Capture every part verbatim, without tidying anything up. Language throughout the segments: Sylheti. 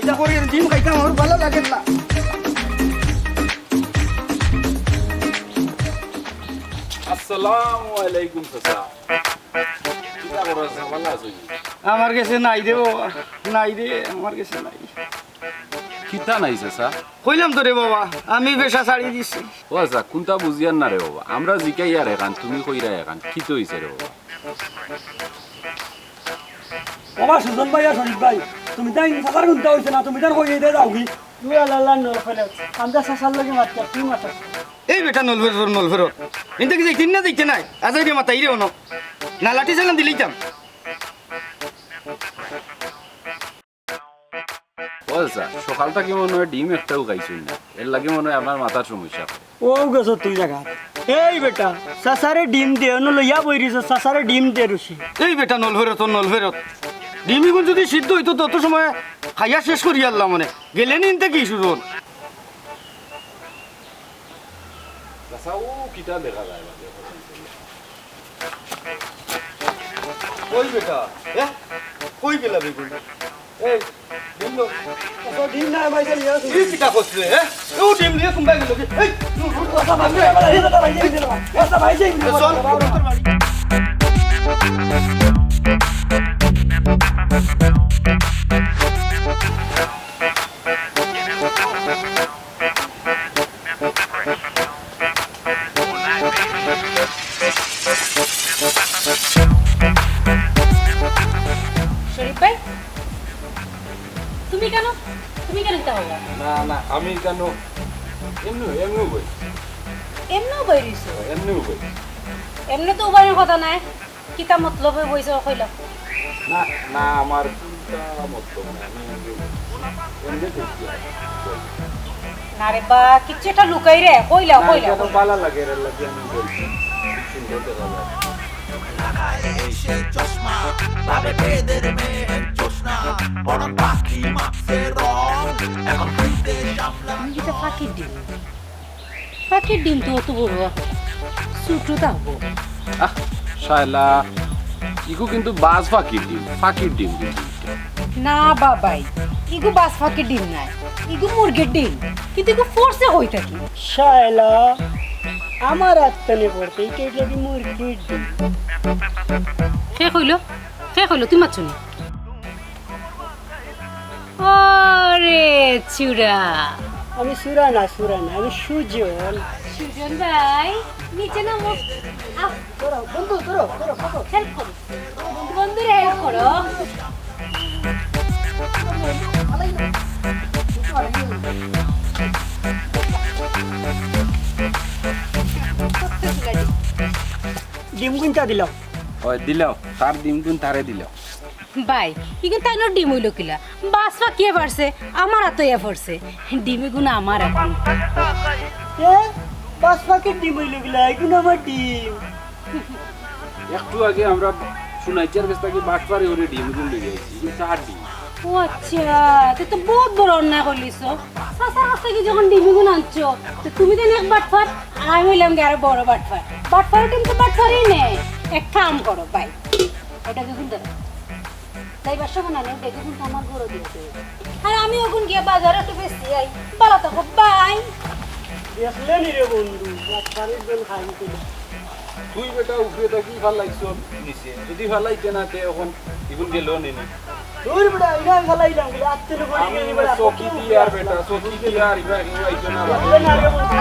ইটা করি ডিম খাইতাম, আমার ভালা লাগে না। আসসালামু আলাইকুম চাচা। কিতা করো চাচা, ভালা আছো নি? আমার গেছে নাই রে বাবা, নাই রে, আমার গেছে নাই। কিতা নাই চাচা? কইলাম তো রে বাবা, আমি পেশা ছাড়ি দিছি। ও চাচা, কুনতা বুঝিয়ার না রে বাবা, আমরা জিকাইয়ার এখান, তুমি কইরা এখান, কিতা অইছে রে বাবা? বাবা সুজন ভাই আর শরীফ ভাই, তুমি তাইন চাচার কুনতা অইছে না, তুমি তাইন কইয়া দিয়া যাওগি। তুই আল্লাহ আল্লাহ নল ফেরত, আমরা চাচার লগে মাততাম, তুই মাতস। এই বেটা নল ফেরত, নল ফেরত। ইনতে কি যাইতে না যাইতে নাই? আজাই রে মাতাই রে অনো। না লাঠি চালান দিলাইতাম। ও চাচা, সকাল থাকি মনে অয় ডিম একটাও খাইছইন না, এর লাগি মনে অয় আপনার মাথার সমস্যা। ও গেছো তুই জাগা। এই বেটা, চাচারে ডিম দে, অনো লইয়া বই রইছো, চাচারে ডিম দে রুচি। এই বেটা নল ফেরত, নল ফেরত। ডিম ইগুন যদি সিদ্ধ অইতো তত সময় খাইয়া শেষ করি আরলাম মানে। গেলে নি ইনতে কি শুরু অন? চাচা, ও কিতা দেখা যায় বা, দেখো। কই বেটা? এ? কই গেলা বেগুন? এই, ডিম লো। চাচা, ডিম নাই, ভাই, জানি আছে। এই কিতা করছে, এ? ও ডিম নিয়া কুনবায় গেল কি? এই, চাচা, ভাই, এই, চাচা, ভাই, এই, এ, চল। শরীফ ভাই, তুমি কেন, তুমি কেন ইতা হবা? না, না, আমি কেন? এমনে, এমনে বই। এমনেও বই রইছো? এমনে বই। এমনে তো উবাইর কথা নাই। কিতা মতলবে বইছো কইলা? না, না, আমার কুনতা মতলব না, আমি এমনি, এমনি দেখছি। না রে বা, কিচ্ছু একটা লুকাই রে, কইলা, না, কইলা, এটা তো কইলা। ভালা লাগে, এর লাগি আমি বলছি। খুব সুন্দর দেখা যায়। লাগায় এসে চশমা, ভাবে বেদের মেয়ের জোছনা, বড় পাখি মাখছে রং, এখন ফিরতে সামলা। তুমি কিতা ফাঁকির ডিম? ফাঁকির ডিম তো অত বড়, ছোট থাকবো। আহ, শায়লা, ইগু কিন্তু বাজ ফাঁকির ডিম, ফাঁকির ডিম কিন্তু। না বাবাই, ইগু বাজ ফাঁকির ডিম নায়, ইগু মুরগির ডিম, কিন্তু ইগু ফরছে কই থাকি? শায়লা, আমার আত্তানে পড়তে ইটা ইটা কি মুরগির ডিম? কে কইলো? কে কইলো? তুই মাতছনি? ওরে চুরা। আমি চুরা না, চুরা না, আমি সুজন। সুজন ভাই, নিচে নামো। আহ, ধরো, বন্ধু, ধরো, ধরো, ধরো। হেল্প করো। বন্ধুরে হেল্প করো। ডিম কুনটা দিলাম? ওই দিলাও, তার ডিম কুন তারে দিলাও। ভাই, ইগুন তাইনর ডিম অইলো কিলা? বাজ ফাঁকিয়ে পারছে, আমার আতো ইয়া পড়ছে। ডিম ইগুন আমার এখন। এ, বাজ ফাঁকির ডিম অইলো কিলা? ইগুন আমার ডিম। একটু আগে আমরা সুনাইচার গেছ থাকি বাটপারি করি ডিম ইগুন লই আইছি। ইগুন তার ডিম। ও আচ্ছা, তে তো বহুত বড় অন্যায় করলিছো। চাচার কাছ থাকি যখন ডিম ইগুন আনছো, তে তুমি তো এক বাটপার, আর আমি অইলাম গিয়া আরো বড় বাটপার। বাটপার ডিম তো বাটপারই নে। এক কাম করো, ভাই। ওটা বেগুন ধরো। তাই বাসা বানানো, ওটা বেগুন তো আমার ঘরো দিয়ে দেবে। আর আমি ওগুন গিয়া বাজারে একটু বেশি আই। ভালা থাকো, বাই। দেখলে নি রে বন্ধু, বাটপারির দল খাই তুই। তুই বেটা উপরে থাকি ফালাইছ নিচে। যদি ফালাইতে না, তে এখন ইগুন গেল নি নি। দূর বেটা, ইনা ফালাইলাম, বলে আত্তে লো করি আমি গেলি বেটা। চকি দিয়ার বেটা, চকি দিয়ার, ইবা, ইবা, ইবা না। দেখলে না রে বন্ধু।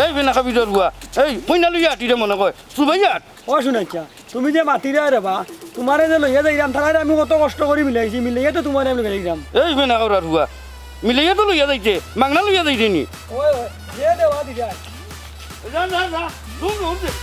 এই বেনা খাবি ডর বুয়া, এই কইনা লইয়া আটি রে মনে কয়, সুবাইয়া আট। ও শুনাইছা, তুমি যে মাতিরা রে বা, তুমারে যে লইয়া যাইরাম, তারারে আমি কত কষ্ট করি মিলাইছি, মিলাইয়া তো তুমারে আমি লইয়া যাইরাম। এই বেনা খাওরার বুয়া, মিলাইয়া তো লইয়া যাইতে, মাগনা লইয়া যাইতে নি। ওই, ওই, যে দেওয়া দিরা। যা, যা, যা। ধুম, ধুম, ধুম।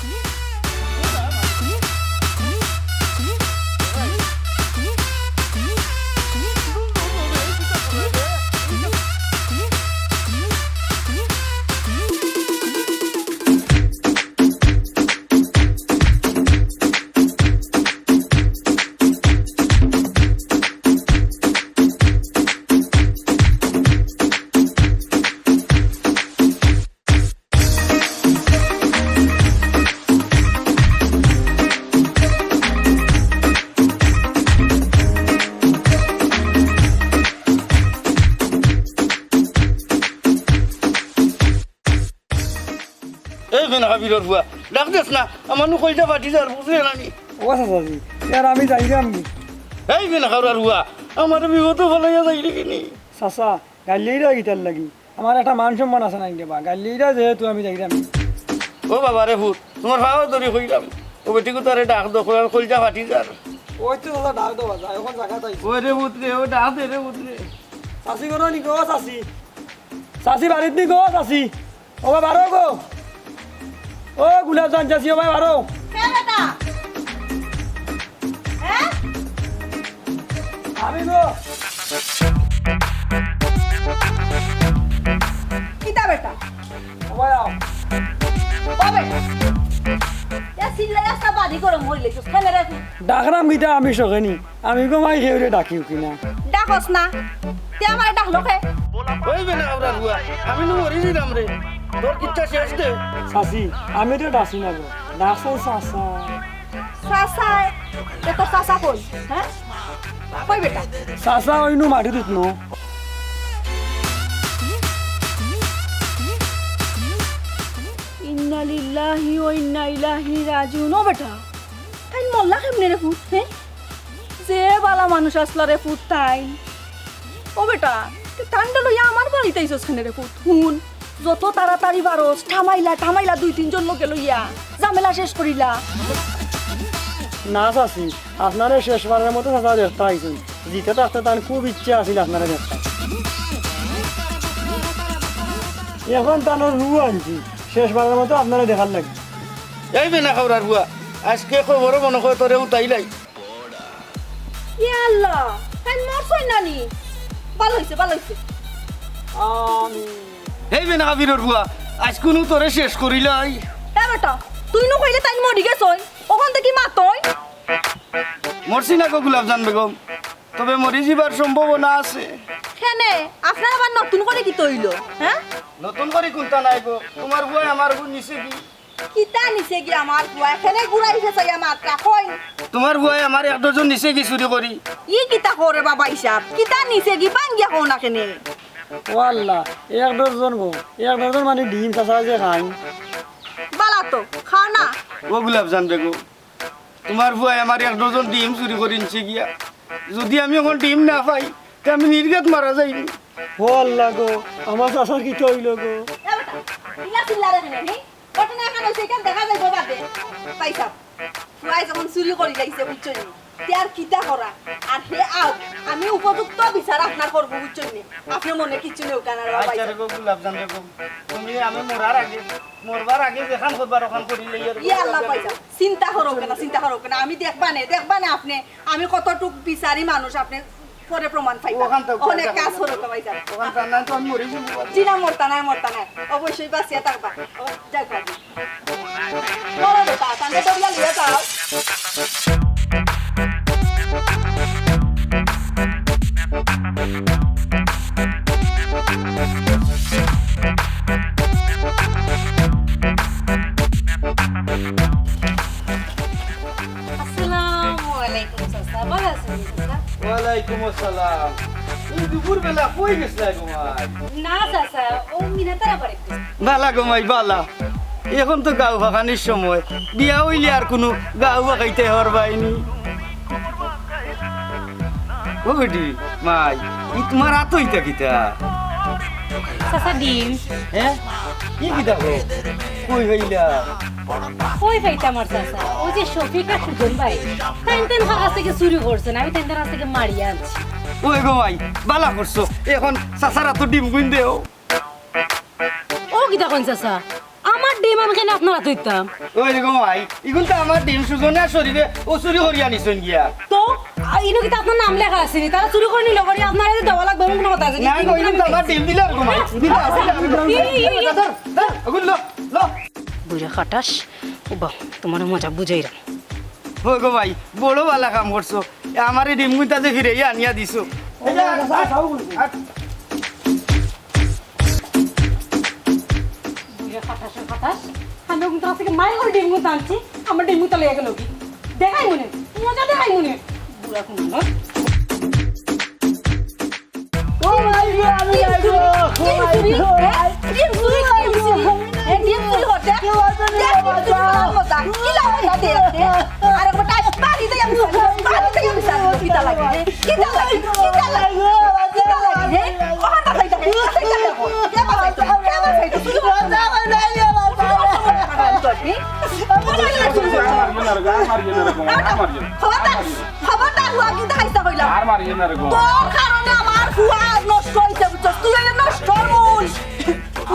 ফুয়া, ডাক দেস না, আমার নু কইলজা ফাটি যার, বুঝরে নানি? ও চাচাজি, ইয়ার আমি যাইরাম নি। এই বেনাখাউরার ফুয়া, আমারে বিপদো ফালাইয়া যাইরে কিনি? চাচা, গাইল্লাইরা কিতার লাগি? আমার একটা মান সম্মান আছে নানি রে বা, গাইল্লাইরা যেহেতু আমি যাইরাম নি। ও বাবা রে ফুত, তুমার পাও ধরি কইরাম, ও বেটিগুতারে ডাক দেও, কইলাম কইলজা ফাটি যার। ওই তো চাচা ডাক দেওয়া যায়, অখন জাগাত আইছি। ওই রে ফুত রে, ও ডাক দে রে ফুত রে। চাচি ঘরো নি গো, চাচি। চাচি বাড়িত নি গো, চাচি। ও বা, বারো গো। ও গোলাপজান চাচি, ও বা, বারো। কে বেটা? হ্যাঁ? আমি গো। কিতা বেটা? ও বা, আও। ও বেটা। এ চিল্লাই রাস্তা বাড়ি গরম হইলে তো ফেলে রাখি। ডাকরাম কিতা আমি শখেনি? আমি গো মাই কেউরে ডাকিও কিনা। ডাকস না। তে আমারে ডাকলো কে? ওই বেনাখাউরার ফুয়া, আমি নু মরি যাইরাম রে। তোর কিচ্ছা শেষ দে। চাচি, আমি তো ডাকছি না গো। ডাকছি চাচা। চাচা, এ তো চাচা কই? হ্যাঁ? কই বেটা? চাচা ওই নু মাটি দুত নু। ইন্না লিল্লাহি ওয়া ইন্না ইলাইহি রাজিউন। ও বেটা, তাইন মরলা কেমনে রে ফুত, হ্যাঁ? যে বালা মানুষ আছলা রে ফুত তাইন। ও বেটা, তুই তানরে লইয়া আমার বাড়িত আইছস কেনে রে ফুত? হুন, যত তাড়াতাড়ি পারস, ঠামাইলা, ঠামাইলা দুই তিনজন লগে লইয়া ঝামেলা শেষ করিলা। না চাচি, আপনারে শেষবারের মতো চাচা দেখতা আইছি। জিতে থাকতে তান খুব ইচ্ছা আছিল আপনারে দেখতা। এখন তান রু আনছি, শেষবারের মতো আপনারে দেখার লাগি। এই বেনাখাউরার ফুয়া, আজকে খবরও মনে হয় তোরে উতাইলাই। ইয়া আল্লাহ, তাইন মরছইন নানি? ভালা অইছে, ভালা অইছে। আমি এই বেনাখাউরার ফুয়া, আজকে নু তোরে শেষ করিলাই। এ বেটা, তুই নু কইলে তাইন মরি গেছইন, অখন থাকি মাতইন। মরছি না গো গোলাপজান বেগম, তবে মরি যিবার সম্ভাবনা আছে। কেনে, আপনার আবার নতুন করি কিতা অইলো, হ্যাঁ? নতুন করি কুনতা নাই গো, তুমার ফুয়ায় আমার গু নিছে গি। কিতা নিছে গি আমার ফুয়ায়? কেনে ঘুরাই ফেসাইয়া মাতরা কইন। তুমার ফুয়ায় আমার এক ডজন নিছে গি চুরি করি। ই কিতা কও রে বাবা হিসাব? কিতা নিছে গি ভাঙ্গিয়া কও না কেনে? ও আল্লাহ, এক ডজন গো, এক ডজন মানে ডিম চাচা যে খাইন। বালা তো, খাও না। ও গোলাপজান বেগম, তুমার ফুয়ায় আমার এক ডজন ডিম চুরি করি নিছে গিয়া। যুদি আমি অখন ডিম না পাই, তে আমি নির্ঘাত মারা যাইমু। ও আল্লাহ গো, আমার চাচার কিতা অইলো গো? এ বেটা, ইলা চিল্লারে কেনে, হি? ঘটনা এখান অইছে, ইখান দেখা যাইবো বাদে। ভাইসাব, ফুয়ায় যখন চুরি করি লাইছে, বুঝছইন নি? তে আর কিতা করা? আর হে আউক, আমি উপযুক্ত বিচার আপনার করমু, বুঝছইন নি? আপনে মনে কিচ্ছু নেউক্কা না রে বাবা। আচ্ছা রে গো, গোলাপজান বেগম, তুমি আমি মরার আগে, মরবার আগে যেখান করবার ওখান করি লইয়া রে গো, ইয়া আল্লাহ গোলাপজান বেগম। চিন্তা করউক্কা না, চিন্তা করউক্কা না, আমি দেখবানে, দেখবানে আপনে, আমি কতটুক বিচারি মানুষ আপনে পরে প্রমাণ পাইবা। ওখান তো অনেক কাজ করউক্কা ভাইজান। ওখান তো না তো আমি মরি যাইমু। জি না, মরতা নায়, মরতা নায়, অবশ্যই বাঁচিয়া থাকবা। ও, যাও, যাও। বড় বেটা, তাহলে দরিয়া লিয়ে যাও। আসসালামু আলাইকুম চাচা, ভালা আছইন চাচা? ওয়ালাইকুম আসসালাম। এই দুপুর বেলা কই গেছলায় গো মাই? না চাচা, ও মিনাতারা বাড়িত। ভালা গো মাই, ভালা। এখন তো গাউ ফাকানির সময়, বিয়া অইলে আর কুনু গাউ ফাকাইতায় পারবায় নি। ও বেটি, মাই, ই তুমার আতো ইতা কিতা? চাচা, ডিম। হ্যাঁ? ই কিতা গো? কই পাইলা? কই পাইতাম আর চাচা? ওই যে শফিক আর সুজন ভাই, তাইন তান কাছ থাকি চুরি করছইন, আমি তাইন তান কাছ থাকি মারিয়া আনছি। ওই গো মাই, ভালা করছো, এখন চাচার আতো ডিমগুইন দেও। ও কিতা কইন চাচা? আমার ডিম আমি কেনে আপনার আতো দিতাম? ওই রে গো মাই, ইগুন তো আমার ডিম, সুজনে আর শফিকে ও চুরি করিয়া নিছইন গিয়া। তো, আ, ইনো কিতা আপনার নাম লেখা আছে নি? তারা চুরি করি নিলো করি আপনার এই দেওয়া লাগবো এমন কুনু কথা আছে নি? না, ইগুন কই, ইগুন তো আমার ডিম দিলা রে গো মাই। দিলা, দিলা, দিলা। এই, এই, এই। ধর, ধর, ধর, ওগুন ল, ল। বুইড়া খাটাস, ও বা, তুমারে মজা বুঝাইরাম। ওই গো মাই, বড় ভালা কাম করছো। এ, আমার এই ডিমগুইন তাতে ফিরাইয়া আনিয়া দিছো। এই যে, আর, আর, আর, বুইড়া খাটাসের খাটাস, আমি ওখান থেকে মাইর করে ডিমগুইন আনছি, আমার ডিমগুইন লইয়া গেল কি? দেখাই মনে, মজা দেখাই মনে, বুড়া কুন। ও মাই গো, আমি যাই গো। ও মাই গো। ডিম চুরি, হ্যাঁ? ডিম চুরি করে নিছি। এই ডিম চুরি করতে? ডিম চুরি করার মজা। কিলা মজা দেখতে? আরে বেটা, বাড়িত আইয়া বিচার, বাড়িত আইয়া বিচার, কিতা লাগে রে? কিতা লাগে? কিতা লাগে? কিতা লাগে রে? কখন বাঁচাইতা? বাঁচাইতা দেখো। কে বাঁচাইতো? কে বাঁচাইতো? চুরি করতে না। চুরি করতে না। আমার ইয়ে না রে গো, আমার ইয়ে না রে গো, আমার ইয়ে না। খবরদার, খবরদার, হুয়া কিন্তু হাইস্তা কইলাম। আর মারিও না রে গো। তোর কারণে আমার ফুয়া নষ্ট হইছে, বুঝছস? তুই হইলে নষ্ট মূল।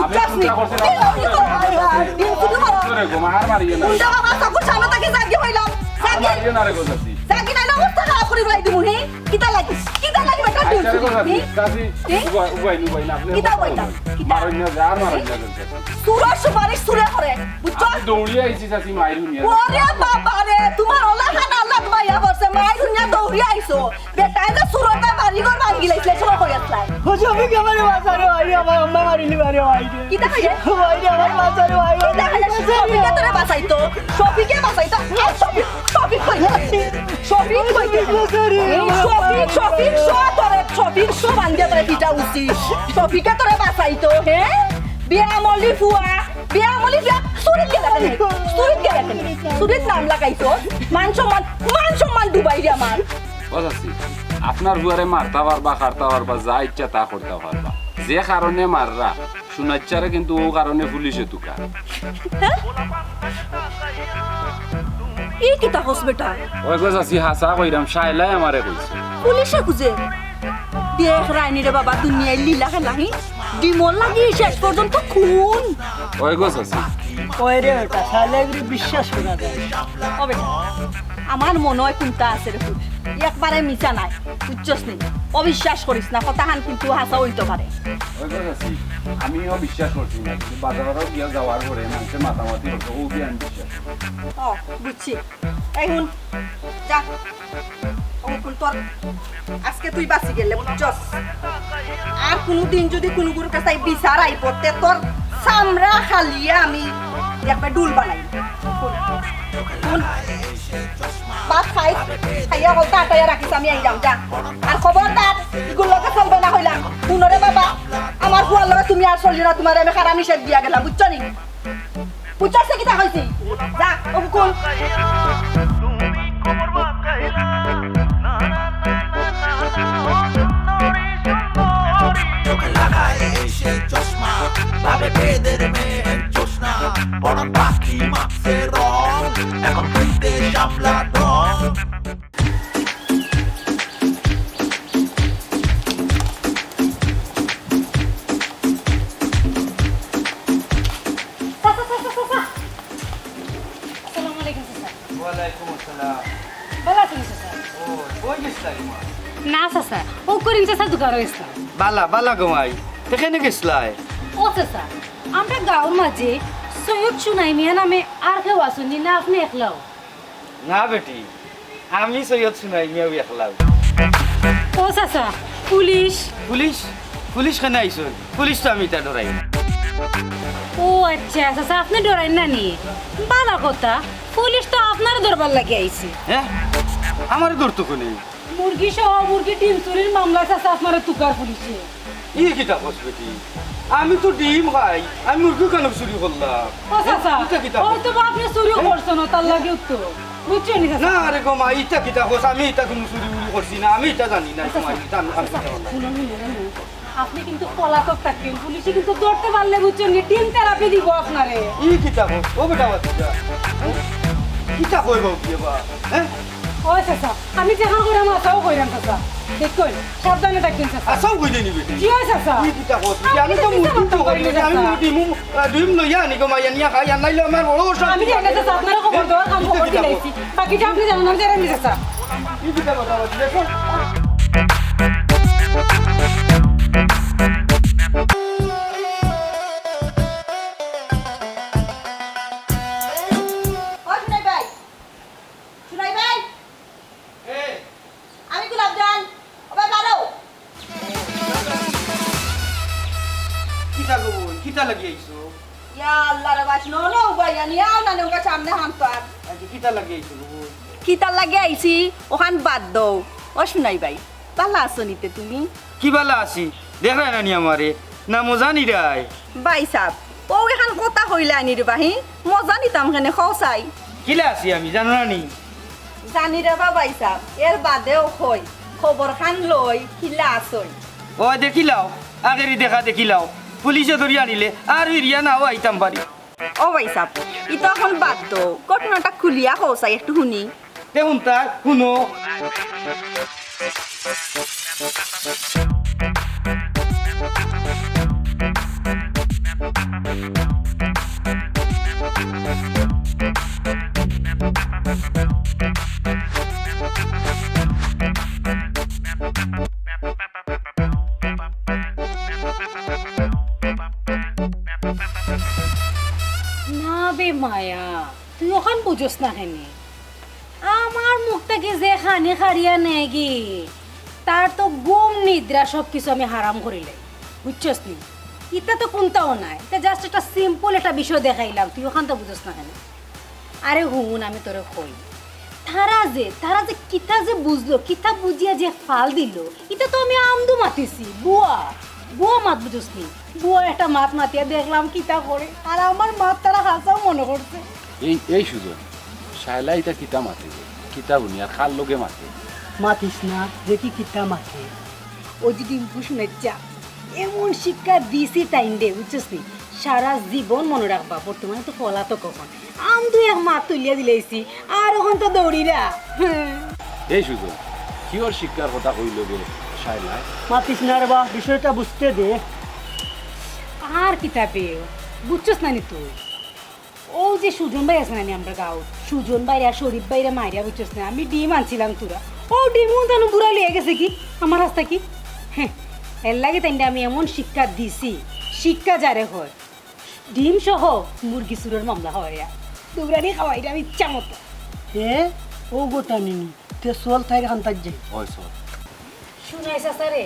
আমি বুঝছস নি? চিন্তা করছি না। কি হইলো? ডিম চুরি করো। রে গো, আর মারিও না। উল্টা বাবা, চকুর সামনে থাকি যাগি হইলাম। আর মারিও না রে গো, চাচি। যাগি নাইলে অবস্থা খারাপ করি বাই দিমু, হি? কিতা লাগি? কিতা লাগি বেটা ডিম আচ্ছা রে গো, চুরি? চাচি, হি? চাচি, উবাই, উবাই, উবাই না, আপনি কিতা কথা উবাইতা? বলবেন। কিতা? মারইন না যে, আর মারইন না যে, চাচি। চুরর সুপারিশ চুরে করে, বুঝছো? আমি দৌড়িয়া আইছি, চাচি, মাইর হুনিয়া। ওরে বাবা রে, তোমার ওলা খান আল্লাহ তোমার ইয়া করছে, মাইর হুনিয়া দৌড়িয়া আইছো। বেটায় যে চুরটা বাড়ি ঘর ভাঙ্গি লাইছিলে, সময় কই আসলাই? ও শফিক, আমারে বাঁচা রে ভাই, আমার আম্মা মারিলি মারে ভাই রে। কিতা কইলে? ও ভাই রে, আমারে বাঁচা রে ভাই, কিতা কইলে? শফিকে তোরে বাঁচাইতো, শফিকে বাঁচাইতো। আর শফিক, শফিক কই? শফিক কই? শফিক, শফিক, শফিক, শ তোরে, শফিক, শ বান্দিয়া তোরে পিটা উচিত। শফিকে তোরে বাঁচাইতো, হে? বিয়া মলি ফুয়া, বিয়া মলি ফুয়া, চুরিত গেলে কেনে? চুরিত গেলে কেনে? চুরিত নাম লাগাইতো, মান সম্মান, মান সম্মান ডুবাই রে আমার। ও চাচি, আপনার ফুয়ারে মারতা পারবা, কাটতা পারবা, যা ইচ্ছা তা করতা পারবা। যে কারণে মাররা, শুনাইচ্ছারে কিন্তু অউ কারণে পুলিশে তুকার। হ্যাঁ? ই কিতা কস বেটা? ওই গো চাচি, হাছা কইরাম, শায়লায় আমারে কইছে। পুলিশে খুঁজে? দেখ রাইনি রে বাবা, দুনিয়ার লীলা খেলা, হি? ডিমর লাগি শেষ পর্যন্ত খুন। ওই গো চাচি। ওই রে বেটা, শায়লায় বিশ্বাস করা যায়। ও বেটা, আমার মনো অয় কুনতা আছে রে খুব। একবারে মিছা নায়, বুঝছস নি? অবিশ্বাস করিস না, কথাখান কিন্তু হাছা অইতো পারে। ওই কথা আছি, আমিও বিশ্বাস করছি না, কিন্তু বাজারো গিয়া যাওয়ার পরে মানষে মাতামাতি করছে, অউ দিয়া আমি বিশ্বাস করি। ও, বুঝছি। এই হুন, যা। অউ কুন তোর, আজকে তুই বাঁচি গেলে, বুঝছস? আর কুনুদিন যুদি কুনুগুর কাছে বিচার আইবো, তে তোর চামড়া ফালিয়া আমি একবার ডুল বানাই। হুন, হুন। ভাত খাই, খাইয়া হকলতা আটাইয়া রাখিস, আমি আইরাম, যা। আর খবরদার, ইগুর লগে চলবে না কইলাম। হুনো রে বাবা, আমার ফুয়ার লগে তুমি আর চলিও না, তুমারে আমি খাড়া নিষেধ দিয়া গেলাম, বুঝছো নি? বুঝছস নি কিতা কইছি? যা, ও কুকুর। চোখে লাগায় সে চশমা, ভাবে বেদের মেয়ের জোছনা, বড় পাখি মাপছে রং, এখন ফিরতে শাপলা ঢং। চাচা, চাচা, চাচা। আসসালামু আলাইকুম, চাচা। ওয়ালাইকুম আসসালাম। ভালা আছইন, চাচা? ও, কই গেছলায় মা? না, চাচা, অউ করিম চাচার দোকানো গেছলাম। ভালা, ভালা গো মাই। তে কেনে গেছলায়? ও চাচা, আমরার গাঁওর মাঝে সৈয়দ সুনাই মিয়া নামে আর কেউ আছইন নি, না আপনে একলাউ? না বেটি, আমি সৈয়দ সুনাই মিয়াউ একলাউ। ও চাচা, পুলিশ? পুলিশ? পুলিশ কেনে আইছইন? পুলিশ তো আমি ইতা ডরাই না। ও আচ্ছা, চাচা, আপনে ডরাইন না নি? ভালা কথা, পুলিশ তো আপনারে ধরবার লাগি আইছে। হ্যাঁ? আমারে ধরতো কেনে? মুরগি সহ মুরগি ডিম চুরির মামলায় চাচা আপনারে তুকার পুলিশে। ই কিতা কস বেটি? আমি তো ডিম খাই, আমি মুরগি কেনে চুরি করলাম? ও চাচা, ইতা কিতা কস? হয়তো বা আপনে চুরি করছইন, তার লাগিউ তো। বুঝছইন নি চাচা? না রে গো মা, ইতা কিতা কস? আমি ইতা কুনু চুরি উরি করছি না, আমি ইতা জানি না, আচ্ছা, তোমার ইতা আমি, আমি আচ্ছা, ইতা জানি না। হুনইন, হুনইন, হুনইন। আপনে কিন্তু পলাতক থাকইন, পুলিশে কিন্তু ধরতে পারলে, বুঝছইন নি, ডিম থেরাপি দিবো আপনারে। ই কিতা কস? ও বেটা বাচ্চা, কিতা কইবো কি বা? হ্যাঁ? ও চাচা, আমি যেখান কইরাম, হাছাউ কইরাম চাচা। দেখইন, সাবধানে থাকইন চাচা। হাছাউ কইরায়নি বেটি? জি অয় চাচা। ই কিতা কস? আমি আমি তো তো মুরগি তো করি না, আমি চাচা। মুরগি মু-, আহ, ডিম লইয়া আনি গো মাই, আনিয়া খাই, আর নাইলে আমার বড় অসুবিধা। আমি জানি চাচা, আপনারে খবর দেওয়ার কাম খবর দিলাইছি। বাকি যা আপনে জানইন, আমি জানি চাচা। ই কিতা কথা বার্তা, দেখো। ও সুনাই ভাই, সুনাই ভাই। এ। আমি গোলাপজান। ও ভাই, বারো। কিতা গো বইন, কিতা লাগি আইছো? ইয়া আল্লাহ রে বাস, নো, নো, উবাইয়া নিয়া আও না, নৌকা সামনে হামতো আর। আচ্ছা, কিতা লাগি আইছো গো বইন? কিতার লাগি আইছি, অখান বাদ দেও। ও সুনাই ভাই, ভালা আছো নি তে তুমি? কি ভালা আছি? দেখরায় না নি আমারে? না মজা নিরায়? ভাই সাব, অউ এখান কথা কইলায়নি রে বা, হি? মজা নিতাম কেনে, কও চাই। কিলা আছি আমি, জানো না নি? জানি রে বা ভাইসাব, এর বাদেও কই, খবর খান লই, কিলা আছই? অয় দেখিলাও, আগেরি দেখা দেখিলাও, পুলিশে ধরি আনিলে আর ফিরিয়া নাও আইতাম পারি। ও ভাইসাব, ইতা অখন বাদ দেও, ঘটনাটা খুলিয়া কও চাই, একটু হুনি। তে হুনতায়, হুনো। না বে মায়া, তুই অখান বুঝস না কেনে? আমার মুখ থাকি যে খানি খারিয়া নেগি, তার তো ঘুম নিদ্রা সব কিছু আমি হারাম করিলাই, বুঝছস নি? ইতা তো কুন্তাও নায়, ইতা just একটা simple একটা বিষয় দেখাইলাম, তুই অখান তো বুঝস না কেনে? আরে হুন, আমি তোরে কই, তারা যে, তারা যে কিতা যে বুঝলো, কিতা বুঝিয়া যে ফাল দিল, ইতা তো আমি আমদু মাতিছি, বুয়া, বুয়া মাত বুঝছস নি? বুয়া একটা মাত মাতিয়া দেখলাম কিতা করে, আর আমার মাত তারা হাছাউ মনো করছে। এই, এই সুজন, শায়লা ইতা কিতা মাতে রে? কিতা হুনি আর কার লগে মাতে? মাতিস না, দেখি কিতা মাতে। ওই যে ডিম্পু শুনাইচ্ছা, এমন শিক্ষা দিছি তাইনরে, বুঝছস নি? সারা জীবন মনো রাখবা, বর্তমানে তো পলাতক অখন। আমদু এক মাত তুলিয়া দিলাইছি, আর অখন তো দৌড়িরা। এই সুজন, কিওর শিক্ষার কথা কইল বে শায়লায়? মাতিস না রে বা, বিষয়টা বুঝতে দে। আর কিতা বে, বুঝছস না নি তুই? অউ যে সুজন ভাই আছে না নি আমরার গাঁওত, সুজন ভাইরে আর শরীফ ভাইরে মারিয়া, বুঝছস না, আমি ডিম আনছিলাম থুড়া, অউ ডিম উন তানু বুড়া লইয়া গেছে কি আমার হাছ থাকি। হ্যাঁ, এর লাগি তাইনরে আমি এমন শিক্ষা দিছি, শিক্ষা যারে কয়, ডিম সহ মুরগি চুরর মামলা হওয়াইয়া, দৌড়ানি খাওয়াইরাম ইচ্ছা মতো। হে, অউ গোটা নিনি, তে চল তাইর কান্তার যাই। ওই চল। শুনাই চাচারে,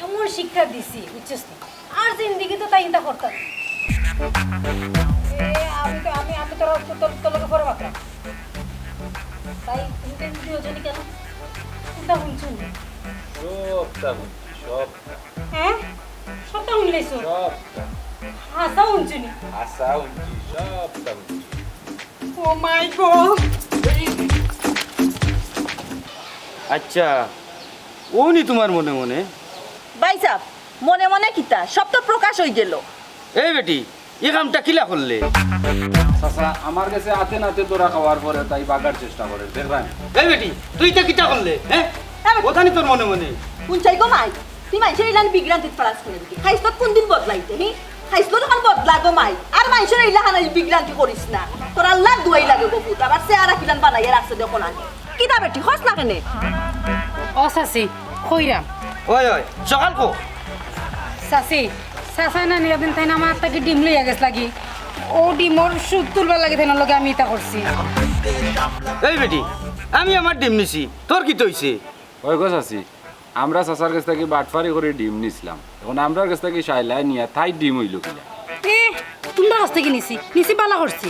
এমন শিক্ষা দিছি, বুঝছস নি? আর জিন্দেগিত তাই ইতা করতা না। এ, আমি তো, আমি, আমি তোর, তোর, তোর লগে পরে মাতরাম। তাই তুমি তো এমনি দুইজনই কেন? কুন্তা হুনছো নি? সবটা হুনছি, সবটা। হ্যাঁ? সবটা হুনলাইছো? সবটা। হাছা হুনছো নি? হাছা হুনছি, সবটা হুনছি। Oh my God! আচ্ছা, অউ নি তুমার মনে মনে? ভাইসাব, মনে মনে কিতা? সব তো প্রকাশ অইগেলো। এই বেটি, ই কামটা কিলা করলে? চাচা, আমার গেছে আতে নাতে ধরা খাওয়ার পরে তাই বাগার চেষ্টা করে, দেখরায় নি? এই বেটি, তুই ইতা কিতা করলে, হ্যাঁ? এই বেটি। অতা নি তোর মনে মনে? হুনছাই গো মাই, তুই মাইনষর ইলান বিভ্রান্তিত ফালাস করে দিবি। খাইছলত কুনদিন বদলাইতে, হি? খাইছলত অখন বদলা গো মাই। আর মাইনষর ইলাখান বিভ্রান্তি করিস না। তোর আল্লার দুয়াই লাগে গো পুত, আবার চেহারা কিলান বানাইয়া রাখছে দেখো না। কিতা বেটি, কস না কেনে? ও চাচি, কইরাম। ওই, ওই, সকাল কো? চাচি, চাচায় না নি একদিন তাইন আমার আত থাকি ডিম লইয়া গেছলা গি। অউ ডিমর সুদ তুলবার লাগি তাইনর লগে আমি ইতা করছি। এই বেটি, আমি আমার ডিম নিছি, তোর কিতা অইছে? ওই গো চাচি, আমরা চাচার গেছ থাকি বাটফারি করি ডিম নিছলাম, অখন আমরার গেছ থাকি শায়লায় নিয়া তাইর ডিম অইলো কিলা? এ, তুমরার গেছ থাকি নিছি, নিছি ভালা করছি।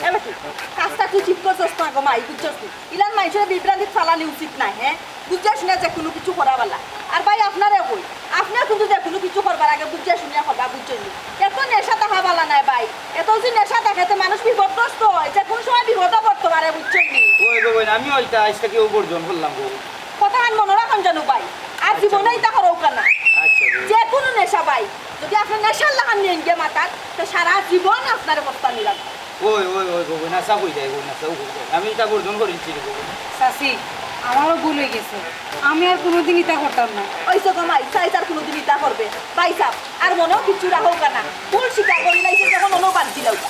এ বেটি, কাজটা তুই ঠিক করছস না গো মাই, বুঝছস নি? ইলান মাইনষরে বিভ্রান্তিত ফালানি উচিত নায়, হ্যাঁ? বুঝিয়া শুনিয়া যেকুনু কিছু করা ভালা। আর ভাই, আপনারে কই, আপনেও কিন্তু যেকুনু কিছু করবার আগে বুঝিয়া শুনিয়া করবা, বুঝছইন নি? এত নেশা থাকা ভালা নায় ভাই। এত যুদি নেশা থাকে, তে মানুষ বিপদগ্রস্ত অয়, যেকুনু সময় বিপদো পড়তো পারে, বুঝছইন নি? ওই গো বইন, আমিও ইতা আইজ থাকি অউ বর্জন করলাম গো। কথাখান মনো রাখইন যেন ভাই, আর আচ্ছা, জীবনে বইন। ইতা করউক্কা না। আচ্ছা, বইন। যেকুনু নেশা ভাই, যুদি আপনে নেশার লাখান নিয়া গিয়া মাতাত, তে সারা জীবন আপনারে পস্তানি লাগবো। ওই, ওই, ওই, গো বইন, আচ্ছা কই যাই, বইন, আচ্ছা কই যাই। আমি ইতা বর্জন করিলিছি রে গো বইন। চাচি, আমারও ভুল অইগেছে, আমি আর কুনুদিন ইতা করতাম না। ওই তো গো মাই, চাই আর কুনুদিন ইতা করবে। ভাইসাব, আর মনেও কিচ্ছু রাখউক্কা না। ভুল স্বীকার করিলাইছে যখন, অনো বাদ দিলাউক্কা।